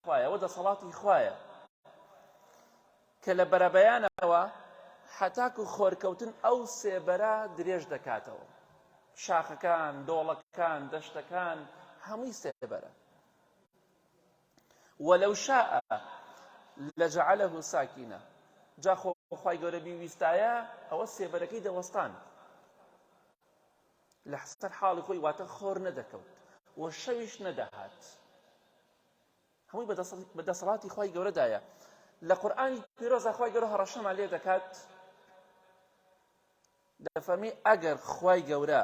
خوایە ئەوە دەسەڵاتی خوایە کە لە بەرەبەیانەوە هەتاکو خۆرکەوتن ئەو سێبەرە درێژ دەکاتەوە شاخەکان دۆڵەکان دەشتەکان هەمووی سێبەرە ولو شاء لجعله ساکینە جا خۆ خوای گەورە بیویستایە ئەوە سێبەرەکەی دەوەستان لە سەر حاڵی خۆی واتە خۆر نەدەکەوت و شەویش نەدەهات هەمووی بە دەسەڵاتی خوای گەورەدایە لە قورئانی پیرۆزە خوای گەورە هەڕەشەمان لێ دەکات دەفەرمی ئەگەر خوای گەورە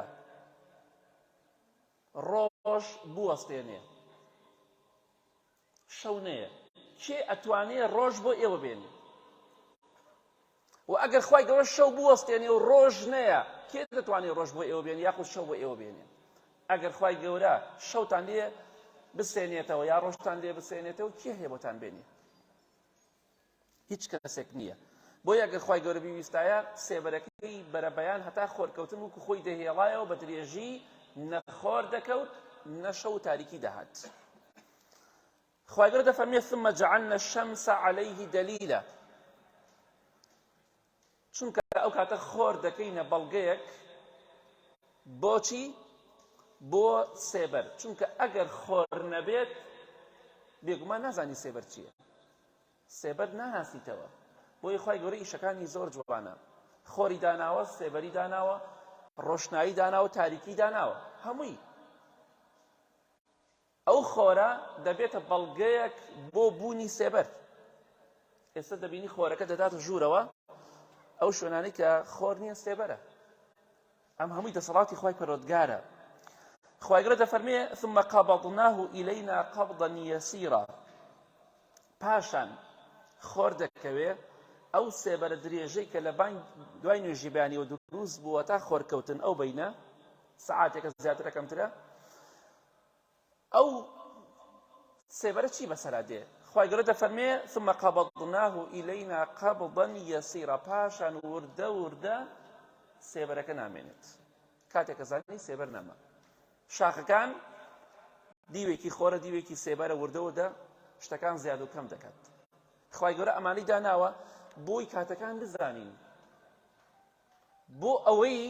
ڕۆژ بوەستێنێ شەو نەیە کێ ئەتوانێ ڕۆژ بۆ ئێوە بێنێ و ئەگەر خوای گەورە شەو بوەستێنێ و ڕۆژ نەیە کێ دەتوانێ ڕۆژ بۆ ئێوە بێنێ یاخود شەو بۆ ئێوە بێنێ ئەگەر خوای گەورە شەوتان لێ بسێنێتەوە یا ڕۆژتان لێ بسێنێتەوە کێ هەیە بۆتان بێنێ هیچ کەسێک نییە بۆیە ئەگەر خوای گەورە بیویستایە سێبەرەکەی بەرەبەیان هەتا خۆرکەوتن وەکو خۆی دەهێڵایەوە بە درێژی نەخۆر دەکەوت نە شەو تاریکی دەهات خوای گەورە دەفەرمێ ثم جعلنا الشمس عليه دلیلا چونکە ئەو کاتە خۆر دەکەینە بەڵگەیەک بۆچی بۆ سێبەر چونکە ئەگەر خۆر نەبێت بێگومان نازانی سێبەر چییە سێبەر ناناسیتەوە بۆیە خوای گەورە ئیشەکانی زۆر جوانە خۆری داناوە سێبەری داناوە ڕۆشنایی داناوە تاریکی داناوە هەمووی ئەو خۆرە دەبێتە بەڵگەیەک بۆ بوونی سێبەر ئێستا دەبینی خۆرەکە دەداتە ژوورەوە ئەو شوێنانەی کە خۆر نییە سێبەرە ئەم هەمووی دەسەڵاتی خوای پەروەردگارە خوای گەورە دەفەرمێ ثم قبضناه إلينا قبضا يسيرا پاشان خۆر دەکەوێ ئەو سێبەرە درێژەی کە لە بانگ دوای نوێژی بەیانیەوە دروست بووە تا خۆرکەوتن ئەو بینە سەعاتێکە زیاترە کەمترە ئەو سێبەرە چی بەسەرا دێ خوای گەورە دەفەرمێ ثم قبضناه إلينا قبضا يسيرا پاشان وردە وردە سێبەرەکە نامێنێت کاتێک کە زانی سێبەر نەما شاخەکان دیوێکی خۆرە دیوێکی سێبەرە وردە وردە شتەکان زیاد و کەم دەکات خوای گەورە ئەمانەی داناوە بۆی کاتەکان بزانین بۆ ئەوەی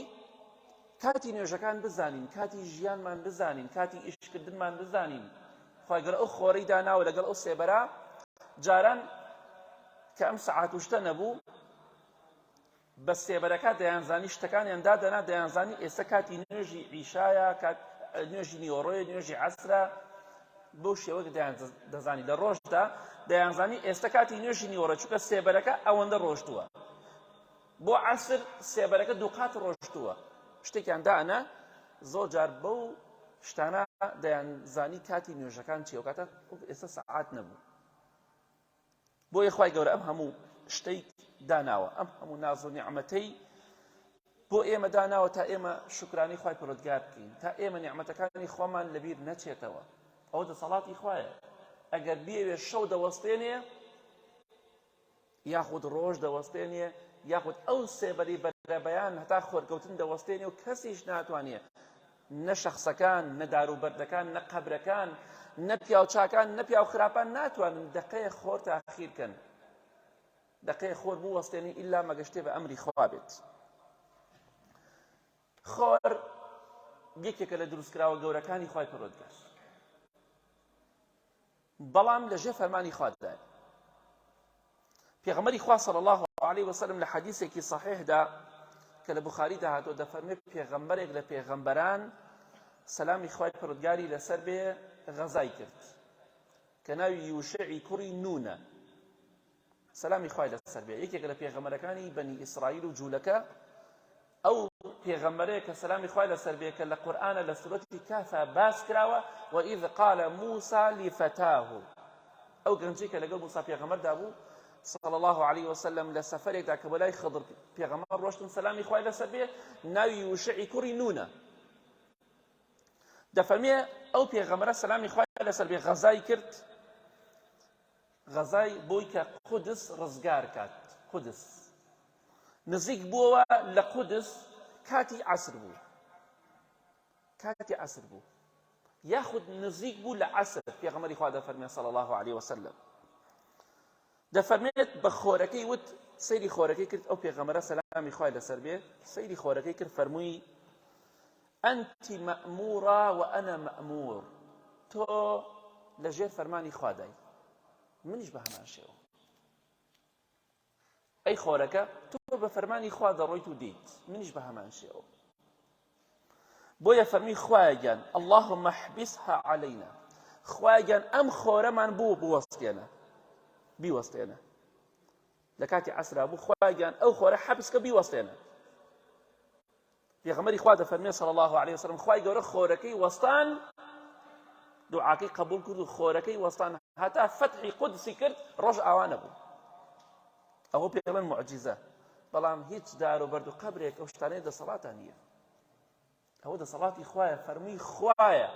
کاتی نوێژەکان بزانین کاتی ژیانمان بزانین کاتی ئیشکردنمان بزانین خوای گەورە ئەو خۆرەی داناوە لەگەڵ ئەو سێبەرە جاران کە ئەم سەعات و شتە نەبوو بە سێبەرەکە دەیانزانی شتەکانیان دادەنا دەیانزانی ئێستا کاتی نوێژی عیشایە کات نوێژی نیوەڕۆیە نوێژی عەسرە بەو شێوە دەیان دەزانی لە ڕۆژدا دەیانزانی ئێستا کاتی نوێژی نیوەڕۆ چونکە سێبەرەکە ئەوەندە ڕۆشتووە بۆ عەسر سێبەرەکە دووقات ڕۆشتووە شتێکیان دانا زۆر جار بەو شتانە دەیانزانی کاتی نوێژەکان چیە کاتە ئێستا سەعات نەبوو بۆیە خوای گەورە ئەم هەموو شتەی داناوە ئەم هەموو ناز و نیعمەتەی بۆ ئێمە داناوە تا ئێمە شوکرانی خوای پەروەردگار بکەین تا ئێمە نیعمەتەکانی خۆمان لەبیر نەچێتەوە ئەوە دەسەڵاتی خوایە ئەگەر بیەوێ شەو دەوەستێنێ یاخود ڕۆژ دەوەستێنێ یاخود ئەو سێبەری بەرەبەیان هەتا خۆرکەوتن دەوەستێنێ و کەسیش ناتوانێ نە شەخسەکان نە داروبەردەکان نە قەبرەکان نە پیاوچاکان نە پیاو خراپان ناتوانن دەقەیە خۆر تاخیر کەن دەقەیە خۆر بوەستێنی ئیلا مەگەشتێ بە ئەمری خوا بێت خۆر یەکێکە لە دروستکراوە گەورەکانی خوای پەروەردگار بەڵام لە ژێر فەرمانی خوادایە پێغەمبەری خوا صلی الله علیه وسلم لە حەدیثێکی صحیحدا کە لە بخاریدا هاتووە دەفەرمێ پێغەمبەرێک لە پێغەمبەران سەلامی خوای پەروەردگاری لەسەر بێ غەزای کرد کە ناوی یوشعی کوڕی نونە سەلامی خوای لەسەر بێ یەکێکە لە پێغەمبەرەکانی بەنی ئیسرائیل و جوولەکە ئەو پێغەمبەرەیە کە سەلامی خوای لەسەر بێ کە لە قورئانە لە سورەتی کافا باس کراوە وإذ قال موسى لفتاه ئەو گەنجەی کە لەگەڵ موسا پێغەمبەردا بوو صلى الله عليه وسلم لە سەفەرێکدا کە بۆ لای خضر پێغەمبەر ڕۆشتن سەلامی خوای لەسەر بێ ناوی یوشعی کوڕی نونە دەفەرمێ ئەو پێغەمبەرە سەلامی خوای لەسەر بێ غەزای کرد غەزای بۆی کە قودس ڕزگار کات قودس نزیک بووەوە لە قودس کاتی عەسر بوو کاتی عەسر بوو. یاخود نزیک بوو لە عەسر پێغەمبەری خوا دەفەرمێ صلی الله علیه وسلم دەفەرمێت بە خۆرەکەی وت سەیری خۆرەکەی کرد ئەو پێغەمبەرە سەلامی خوای لەسەر بێ سەیری خۆرەکەی کرد فەرمووی ئەنتی مەئمورە و ئەنە مەئمور تۆ لەژێر فەرمانی خوادای منیش بە هەمان شێوە ئەی خۆرەکە تۆ بە فەرمانی خوا دەڕۆیت و دێیت منیش بە هەمان شێوە بۆیە فەرمی خوایە گیان اللهم احبسها علينا خوایە گیان ئەم خۆرەمان بۆ بوەستێنە بیوەستێنە لە کاتی عەسرا بوو خوایە گیان ئەو خۆرە حەبسکە بیوەستێنە پێغەمبەری خوا دەفەرمێ صلی الله علیه وسلم خوای گەورە خۆرەکەی وەستان دوعاکەی قبول کرد و خۆرەکەی وەستان هەتا فەتحی قودسی کرد ڕۆژ ئاوا نەبوو ئەوە پێڵێن معجزە بەڵام هیچ دار و بەرد و قەبرێک ئەو شتانەی دەسەڵاتان نییە ئەوە دەسەڵاتی خوایە فەرمووی خوایە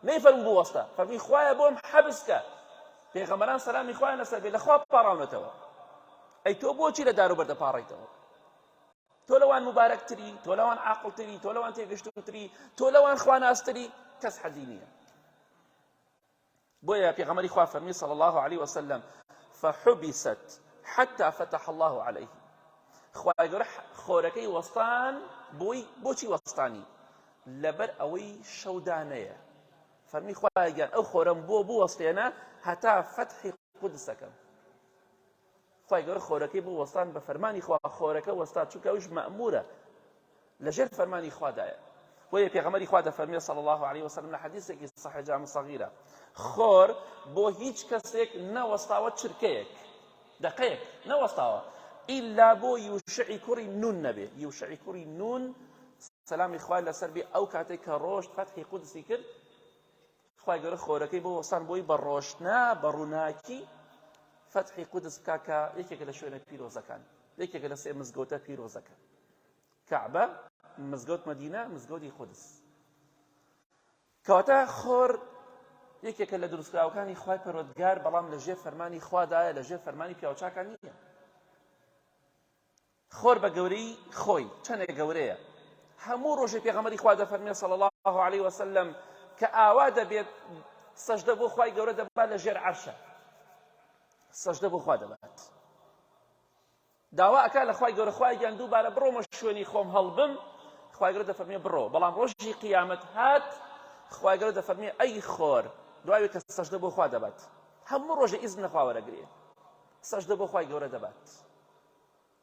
نەیفەرموو بوەستە فەرمووی خوایە بۆم حەبس کە پێغەمبەران سەلامی خوایان لەسەر بێ لە خوا پاڕاونەتەوە ئەی تۆ بۆچی لە دار و بەردە پاڕیتەوە تۆ لەوان موبارەکتری، تۆ لەوان عاقڵتری، تۆ لەوان تێگەشتووتری، تۆ لەوان خواناستری، کەس حەدی نییە. بۆیە پێغەمبەری خوا فەرمی صلی الله علیه وسلم فحبست حتى فتح الله عليه خوای گەورە خۆرەکەی وەستان بۆی بۆچی وەستانی لەبەر ئەوەی شەودانەیە فەرمی خوای گیان ئەو خۆرەم بۆ بوەستێنە هەتا فەتحی قودسەکەم خوای گەورە خۆرەکەی بۆ وەستان بە فەرمانی خوا خۆرەکە وەستا چونکە ئەوش مەئمورە لەژێر فەرمانی خوادایە بۆیە پێغەمبەری خوا دەفەرمێ صلی الله علیه وسلم لە حەدیثێکی صحیح جامع صغیرە خۆر بۆ هیچ کەسێک نەوەستاوە چرکەیەک دقەیەک نەوەستاوە ئیلا بۆ یوشعی کوڕی نون نەبێ یوشعی کوڕی نون سەلامی خوای لەسەر بێ ئەو کاتێک کە ڕۆشت فەتحی قودسی کرد خوای گەورە خۆرەکەی بۆ وەستان بۆی بە ڕۆشنا بە ڕووناکی فەتحی قودس بکا کە یەکێکە لە شوێنە پیرۆزەکان یەکێکە لە سێ مزگەوتە پیرۆزەکە کەعبە مزگەوت مەدینە مزگەوتی قودس کەواتە خۆر یەکێکە لە دروستکراوەکانی خوای پەروەردگار بەڵام لە ژێر فەرمانی خوادایە لە ژێر فەرمانی پیاوچاکان نییە خۆر بە گەورەی خۆی چەندێک گەورەیە هەموو ڕۆژێ پێغەمبەری خوا دەفەرمێ صلی الله علیه وسلم کە ئاوا دەبێت سەجدە بۆ خوای گەورە دەبات لە ژێر عەرشە سەجدە بۆ خوا دەبات داوا ئەکا لە خوای گەورە خوای گیان دووبارە بڕۆمە شوێنی خۆم هەڵبم خوای گەورە دەفەرمێ بڕۆ بەڵام ڕۆژی قیامەت هات خوای گەورە دەفەرمێ ئەی خۆر دوای کە سەجدە بۆ خوا دەبات هەموو ڕۆژە ئیزن لە خوا وەرەگرێ سەجدە بۆ خوای گەورە دەبات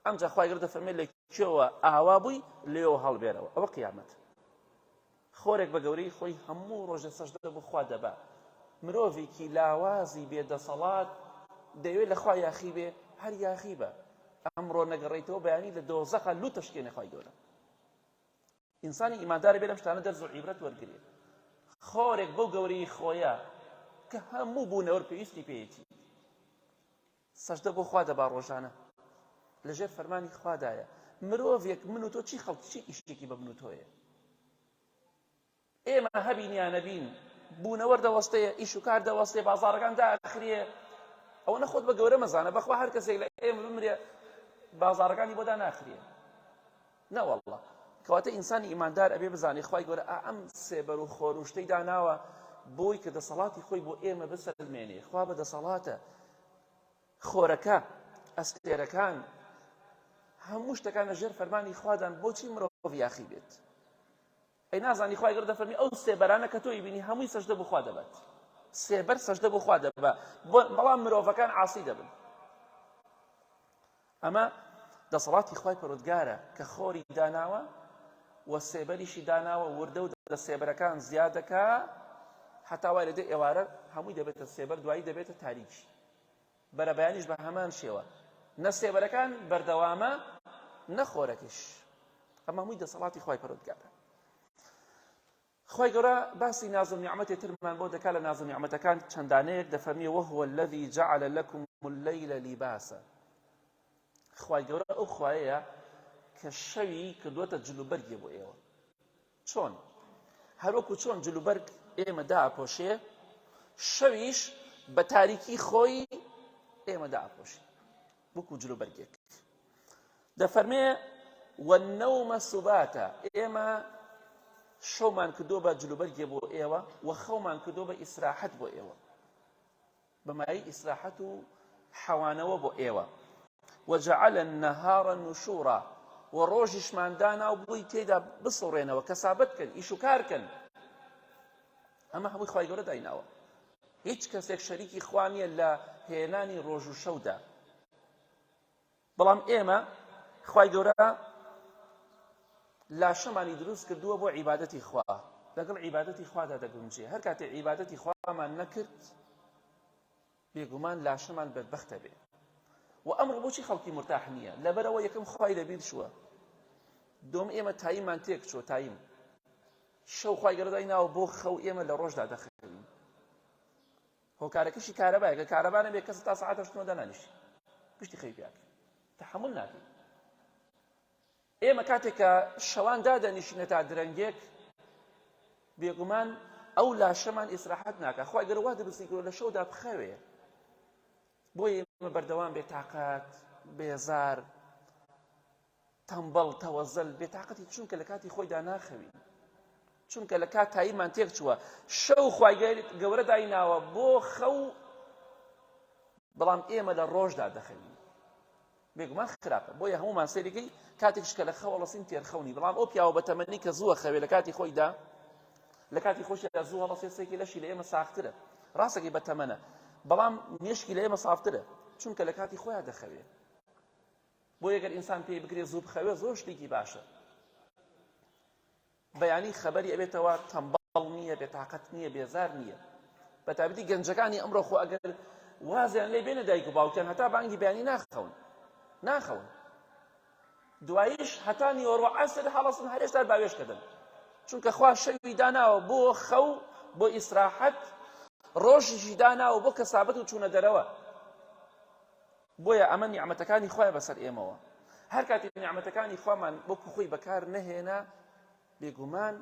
ئەمجا خوای گەورە دەفەرمێ لە کوێوە ئاوا بووی لێوە هەڵبێرەوە ئەوە قیامەت خۆرێک بە گەورەی خۆی هەموو ڕۆژە سەجدە بۆ خوا دەبا مرۆڤێکی لاوازی بێ دەسەڵات دەیەوێت لە خوا یاخی بێ هەر یاخی بە ئەمڕۆ نەگەڕیتەوە بەیانی لە دۆزەخە لوتە شکێنێ خوای گەورە ئینسانی ئیماندار بێ لەم شتانە دەرز و عیبرەت وەرگرێ خۆرێک بەو گەورەی خۆیە کە هەموو بوونەوەر پێویستی پێیەتی سەجدە بۆ خوا دەبا ڕۆژانە لەژێر فەرمانی خوادایە مرۆڤێک من و تۆ چی خەڵک چی ئیشێکی بە من و تۆیە ئێمە هەبین یا نەبین بوونەوەر دەوەستەیە ئیش و کار دەوەستێ بازاڕەکان داخرێ ئەوە نەخۆت بە گەورە مەزانە بەخوا هەر کەسێک لە ئێمە بمرێ بازاڕەکانی بۆ داناخرێ نەوەڵڵا کەواتە ئینسانی ئیماندار ئەبێ بزانێ خوای گەورە ئا ئەم سێبەر و خۆر و شتەی داناوە بۆی کە دەسەڵاتی خۆی بۆ ئێمە بسەلمێنێ خوا بە دەسەڵاتە خۆرەکە ئەستێرەکان هەموو شتەکان لە ژێر فەرمانی خوادان بۆچی مرۆڤ یاخی بێت ئەی نازانی خوای گەورە دەفەرمی ئەو سێبەرانە کە تۆی بینی هەمووی سەجدە بۆ خوا دەبات سێبەر سەجدە بۆ خوا دەبا بەڵام مرۆڤەکان عاسی دەبن ئەمە دەسەڵاتی خوای پەروەردگارە کە خۆری داناوە و سێبەریشی داناوە وردە و لە سێبەرەکان زیاد دەکا هەتا وای لێدێ ئێوارە هەمووی دەبێتە سێبەر دوایی دەبێتە تاریکی بەرەبەیانیش بە هەمان شێوە نە سێبەرەکان بەردەوامە نە خۆرەکەش ئەمە هەمووی دەسەڵاتی خوای پەروەردگارە خوای گەورە باسی ناز و نیعمەتێ ترمان بۆ دەکا لە ناز و نیعمەتەکان چەندانەیەک دەفەرمی وهو الذی جعل لكم الليل لباسا خوای گەورە ئەو خوایەیە کە شەوی کردووەتە جلوبەرگێ بۆ ئێوە چۆن هەروەکو چۆن جلوبەرگ ئێمە داپۆشێ شەویش بە تاریکی خۆی ئێمە داپۆشێ وەکو جلوبەرگێک دەفەرمێ والنوم سباتا ئێمە. شەومان کردووە بە جلوبەرگێ بۆ ئێوە و خەومان کردووە بە ئیسراحەت بۆ ئێوە بە مایەی ئیسراحەت و حەوانەوە بۆ ئێوە وجعل النهار نشورا و ڕۆژیشمان دانا و بۆی تێدا بسوڕێنەوە کەسابەت کەن ئیش و کار کەن ئەمە هەمووی خوای گەورە دایناوە هیچ کەسێک شەریکی خوا نییە لە هێنانی ڕۆژ و شەودا بەڵام ئێمە خوای گەورە لاشەمانی دروست کردووە بۆ عیبادەتی خوا لەگەڵ عیبادەتی خوادا دەگونجێ هەر کاتێ عیبادەتی خوامان نەکرد بێگومان لاشەمان بەدبەختە بێ و ئەمڕۆ بۆچی خەڵکی مرتاح نییە لەبەرەوە یەکەم خوای لەبیر چووە دۆم ئێمە تاییمان تێک چووە تایم شەو خوای گەورە دایناوە بۆ خەو ئێمە لە ڕۆژدا دەخەوین هۆکارەکەشی کارەبایە کە کارەبا نەبێ کەس تا سەعات هەشت نۆ دانانیشی پشتی خەوی پێ تەحەمول ناکەی ئێمە کاتێک کە شەوان دادەنیشینە تا درەنگێک بێگومان ئەو لاشەمان ئیسراحەت ناکە خی گەرە وا دروستی کردوە لە شەودا بخەوێ بۆیە ئێمە بەردەوام بێ تاقەت بێزار تەمبەڵ تەوەزەل بێتاقەتی چونکە لە کاتی خۆیدا ناخەوین چونکە لە کات تاییمان تێک چووە شەو خوای گەورە دایناوە بۆ خەو بەڵام ئێمە لە ڕۆژدا دەخەوین بێگومان خراپە بۆیە هەمومان سەیرەکەی کاتێکش کە لە خەوە ڵەسین تێرخەونی بەڵام ئەو پیاوە بە تەمەنی کە زووە خەوێ لە کاتی خۆیدا لە کاتی خۆشیدا زوو هەڵەسێ سێکی لەشی لە ئێمە ساخترە ڕاستەکەی بە تەمەنە بەڵام مێشکی لە ئێمە سافترە چونکە لە کاتی خۆیان دەخەوێ بۆیە گەر ئینسان پێی بکرێ زوو بخەوێ زۆر شتێکی باشە بەیانی خەبەری ئەبێتەوە تەمبەڵ نییە بێتاقەت نییە بێزار نییە بە تایبەتی گەنجەکانی ئەمڕۆ خۆ ئەگەر وازیان لێ بێنە دایک و باوکیان هەتا بانگی بەیانی ناخەون ناخەون دواییش هەتا نیوەڕۆ عەسر هەڵەسن هەر هێشتا باوێش کردن چونکە خوا شەوی داناوە بۆ خەو بۆ ئیسراحەت ڕۆژیشی داناوە بۆ کەسابەت و چوونە دەرەوە بۆیە ئەمە نیعمەتەکانی خوایە بەسەر ئێمەوە هەر کاتێک نیعمەتەکانی خوامان وەکو خۆی بەکار نەهێنا بێگومان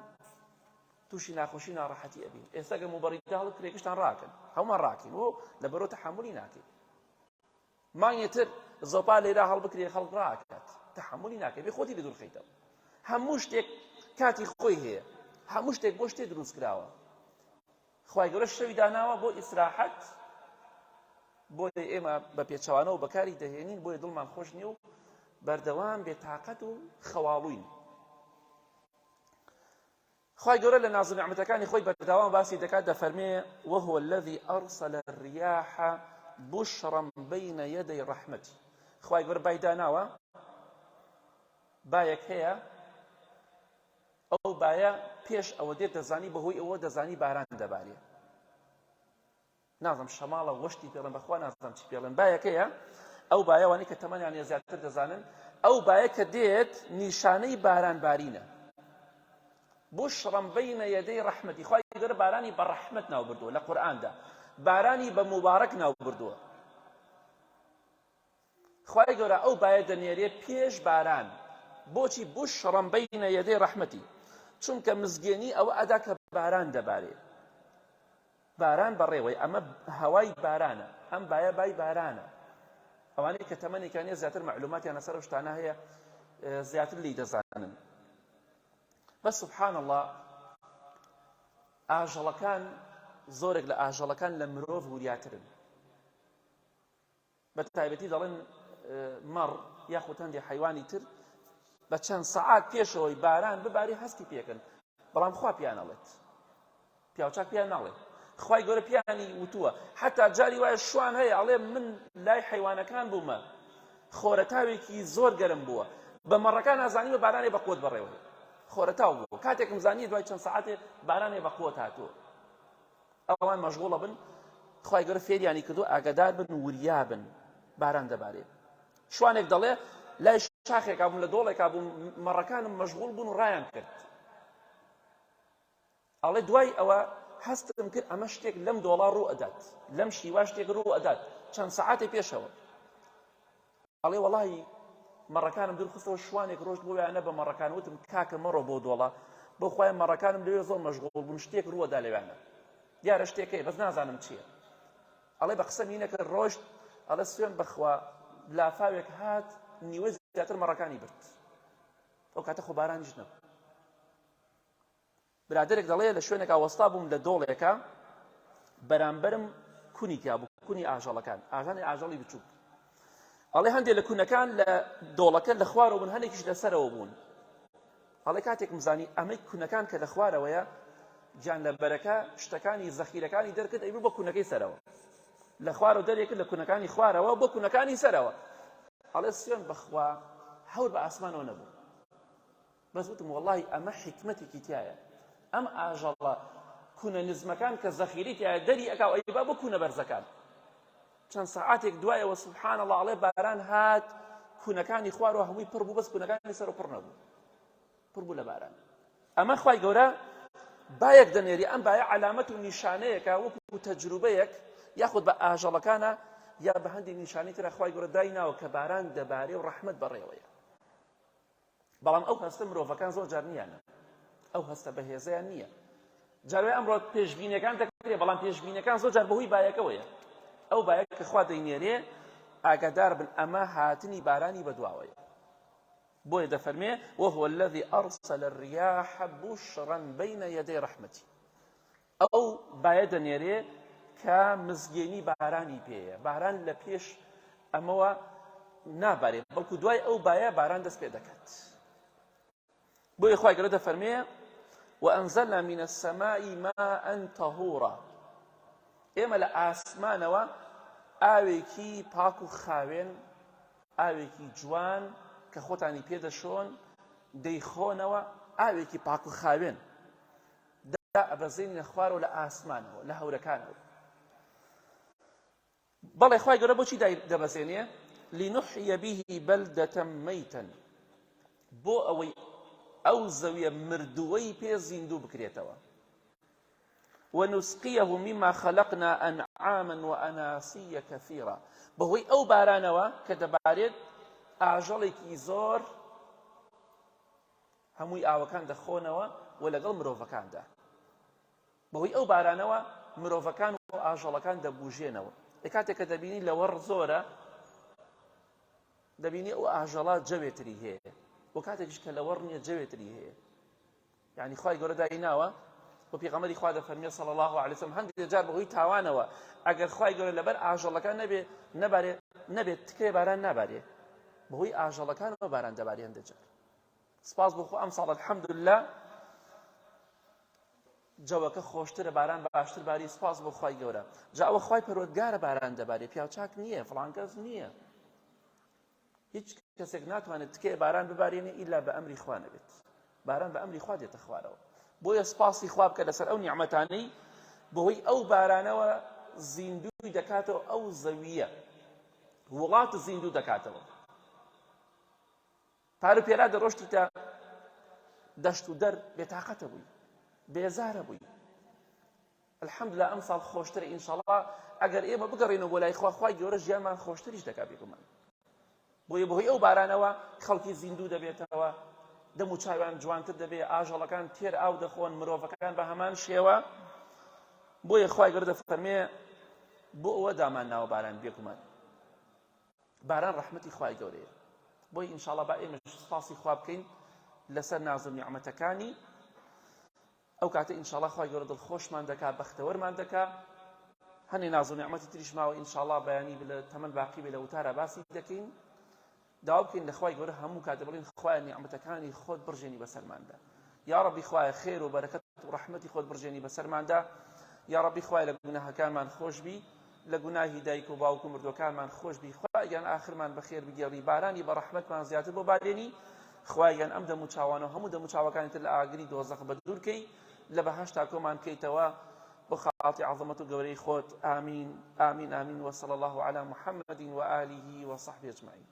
تووشی ناخۆشی ناڕەحەتی ئەبین ئێستا گە موبەڕیدە هەڵبکرێ گشتان ڕاکەن هەموومان ڕاکەین و لەبەرەوە تەحەمولی ناکەین مانگێ تر زۆپا لێرا هەڵبکرێ خەڵک ڕاکات تەحەمولی ناکەی بێ خۆتی لە دوور خەیتەوە هەموو شتێک کاتی خۆی هەیە هەموو شتێک بۆ شتێ دروست کراوە خوای گەورە شەوی داناوە بۆ ئیسراحەت بۆیە ئێمە بە پێچەوانەوە بەکاری دەهێنین بۆیە دڵمان خۆش نییە و بەردەوام بێتاقەت و خەواڵوین خوای گەورە لە ناز و نیعمەتەکانی خۆی بەردەوام باسی دەکات دەفەرمێ وهو الذي أرسل الرياح بشرا بين يدي رحمته خوای گەورە بای داناوە بایەک هەیە ئەو بایە پێش ئەوە دێت دەزانی بەهۆی ئەوە دەزانی باران دەبارێ نازم شەماڵە وەشتی پێڵێن بەخوا نازم چی پێڵێن بایەکەیە ئەو بایەوانی کە تەمەنیان زیاتر دەزانن ئەو بایە کە دێت نیشانەی باران بارینە بشرا بین یدی رحمتی خوای گەورە بارانی بە ڕەحمەت ناو بردووە لە قورئاندا بارانی بە موبارەک ناو بردووە خوای گەورە ئەو بایە دەنێرێ پێش باران بۆچی بشرا بین یدی رحمتی چونکە مزگێنی ئەوە ئەدا کە باران دەبارێ باران بەڕێوەی ئەمە هەوای بارانە ئەم بایە بای بارانە ئەوانەی کە تەمەنێکیان زیاتر معلوماتیان لەسەر ئەو شتانە هەیە زیاتر لی دەزانن بەس سبحان الله ئاژەڵەکان زۆرێک لە ئاژەڵەکان لە مرۆڤ وریاترن بە تایبەتی دەڵێن مەڕ یاخود هەندێک حیوانی تر بە چەند سەعات پێشەوەی باران بباری هەستی پێکن بەڵام خوا پیان ئەڵێت پیاوچاک پیان ناڵێت خوای گەورە پیانی وتووە حتا جاری وایە شوان هەیە ئەڵێ من لای حیوانەکان بوومە خۆرەتاوێکی زۆر گەرم بووە بە مەڕەکان ئازانیمە بارانێ بە قوت بەڕێوە خۆرەتاو بووە کاتێکم زانی دوای چەند سەعاتێ بارانێ بە قوت هاتووە ئەوان مەشغوڵە بن خوای گەورە فێریانی کردو ئاگادار بن وریا بن باران دەبارێ شوانێک دەڵێ لای شاخێکا بووم لە دۆڵێکا بووم مەڕەکانم مەشغوڵ بوون و ڕایان کرد ئەڵێ دوای ئەوە هەستم کرد ئەمە شتێک لەم دۆڵا ڕوو ئەدات لەم شیوا شتێک ڕوو ئەدات چەند سەعاتێ پێشەوە ئەڵێ وەڵی مەڕەکانم دوور خستەوە شوانێک ڕۆشت بۆ ویانە بە مەڕەکان وتم کاکە مەڕۆ بۆ دۆڵە بۆ خۆیان مەڕەکانم لەوێ زۆر مەشغوڵ بوون شتێک ڕووەدا لەوێانە دیارە شتێکەیە بەس نازانم چییە ئەڵێ بە قسە مینەکە ڕۆشت ئەڵێ سوێن بەخوا لافاوێک هات نیوە زیاتر مەڕەکانی برد ئەو کاتە خۆ بارانیش نەبوو. برادەرێک دەڵێ لە شوێنێکا وەستا بووم لە دۆڵێکا بەرامبەرم کونی تیا بوو کونی ئاژەڵەکان ئاژانی ئاژەڵی بچووک ئەڵێ هەندێک لە کونەکان لە دۆڵەکە لە خوارەوە بوون هەندێکیش لە سەرەوە بوون ئەڵێ کاتێکم زانی ئەمەی کونەکان کە لە خوارەوەیە گیان لە بەرەکە شتەکانی زەخیرەکانی دەرکرد ئەیبوو بە کونەکەی سەرەوە لە خوارەوە دەرێکرد لە کونەکانی خوارەوە بۆ کونەکانی سەرەوە ئەڵێ سوێن بەخوا هەور بە ئاسمانەوە نەبوو بەس وتم وەڵاهی ئەمە حیکمەتێکی تیایە ئەم ئاژەڵە کونە نزمەکان کە زەخیرەی تیایە دەری ئەکا و ئەیبا بۆ کونە بەرزەکان چەند سەعاتێک دوایەوە سبحان الله ئەڵێ باران هات کونەکانی خوارەوە هەمووی پڕ بوو بەس کونەکانی سەر پڕ نەبوو پڕ بوو لە باران ئەمە خوای گەورە بایەک دەنێری ئەم بایە عەلامەت و نیشانەیەکە وەکو تەجروبەیەک یاخود بە ئاژەڵەکانە یا بە هەندی نیشانی ترە خوای گەورە دایناوە کە باران دەبارێ و ڕەحمەت بەڕێوەیە بەڵام ئەو هەستە مرۆڤەکان زۆر جار نییانە ئەو هەستە بەهێزەیان نییە جاروای ئەمڕۆ پێشبینەکان دەکرێت بەڵام پێشبینەکان زۆر جار بەهۆی بایەکەوەیە ئەو بایە کە خوا دەینێرێ ئاگادار بن ئەمە هاتنی بارانی بەدواوەیە بۆیە دەفەرمێ وهو الذي أرسل الرياح بشرا بين يدي رحمته ئەو بایە دەنێرێ کە مزگێنی بارانی پێیە، باران لە پێش ئەمەوە نابارێ، بەڵکو دوای ئەو بایە باران دەست پێ دەکات. بۆیە خوای گەورە دەفەرمێ وأنزلنا من السماء ماء طهورا ئێمە لە ئاسمانەوە ئاوێکی پاک و خاوێن ئاوێکی جوان کە خۆتانی پێدەشۆن دەیخۆنەوە ئاوێکی پاک و خاوێن دائەبەزێنینە خوارەوە لە ئاسمانەوە لە هەورەکانەوە بەڵێ خوای گەورە بۆچی دای دەبەزێنێ لنحیە به بلدة میتا بۆ ئەوەی ئەو زەویە مردووەی پێ زیندوو بکرێتەوە ونسقيه مما خلقنا أنعاما وأناسيا كثيرا بەهۆی ئەو بارانەوە کە دەبارێت ئاژەڵێکی زۆر هەمووی ئاوەکان دەخۆنەوە و لەگەڵ مرۆڤەکاندا. بەهۆی ئەو بارانەوە مرۆڤەکان و ئاژەڵەکان دەبوژێنەوە. لە کاتێک کە دەبینی لەوەڕ زۆرە دەبینی ئەو ئاژەڵە جەوێتری هەیە و کاتێکیش کە لەوەڕ نییە جەوێتری هەیە. یعنی خوای گەورە دایناوە و پێغەمبەری خوا دەفەرمێ صلی الله علیه وسلم هەندێک جار بەهۆی تاوانەوە ئەگەر خوای گەورە لەبەر ئاژەڵەکان نەبێ نەبارێ نەبێت تکێ باران نابارێ بەهۆی ئاژەڵەکانەوە باران دەبارێ هەندێک جار سپاس بۆ خوا ئەمساڵ الحمدلله جەوەکە خۆشترە باران باشتر باری سپاس بۆ خوای گەورە جا ئەوە خوای پەروەردگارە باران دەبارێ پیاوچاک نییە فڵان کەس نییە هیچ کەسێک ناتوانێت تکێ باران ببارێنێ ئیلا بە ئەمری خوا نەبێت باران بە ئەمری خوا دێتە خوارەوە بۆیە سپاسی خوا بکە لەسەر ئەو نیعمەتانەی بەهۆی ئەو بارانەوە زیندووی دەکاتەوە ئەو زەویە وڵات زیندوو دەکاتەوە پارو پێرا دەڕۆشتیتە دەشت و دەر بێتاقەتە بووی بێزارە بووی الحمدلله ئەم ساڵ خۆشترە ئینشاڵڵا ئەگەر ئێمە بگەڕێنەوە بۆ لای خوا خوای گەورە ژیانمان خۆشتریش دەکات بێگومان بۆیە بەهۆی ئەو بارانەوە خەڵکی زیندوو دەبێتەوە دەم و چاویان جوانتر دەبێ ئاژەڵەکان تێر ئاو دەخۆن مرۆڤەکان بە هەمان شێوە بۆیە خوای گەورە دەفەرمێ بۆ ئەوە دامان ناوە باران بێگومان باران ڕەحمەتی خوای گەورەیە بۆی ئینشاڵا با ئێمەش سپاسی خوا بکەین لەسەر ناز و نیعمەتەکانی ئەو کاتە ئینشاڵا خوای گەورە دڵخۆشمان دەکا بەختەوەرمان دەکا هەنێ ناز و نیعمەتی تریش ماوە ئینشاڵا بەیانی لە تەمەن باقی بێ لە وتارا باسی دەکەین داوا بکەین لە خوای گەورە هەموو کاتێ بڵێن خوایە نیعمەتەکانی خۆت بڕژێنی بەسەرماندا یا ڕەبی خوایە خێر و بەرەکەت و ڕەحمەتی خۆت بڕژێنی بەسەرماندا یا ڕەبی خوایە لە گوناهەکانمان خۆش بی لە گوناهی دایک و باوک و مردوەکانمان خۆش بی خوایە گیان ئاخرمان بەخێر بگێڕی بارانی بە ڕەحمەتمان زیاتر بۆ بارێنی خوایە گیان ئەم دەم و چاوانە و هەموو دەم و چاوەکانی تر لە ئاگری دۆزەخ بە دوور کەی لە بەهەشتا کۆمان کەیتەوە بۆ خاڵتی عەظەمەت و گەورەی خۆت ئامین ئامین ئامین وصلی الله علی محمد وآله وصحبه اجمعین.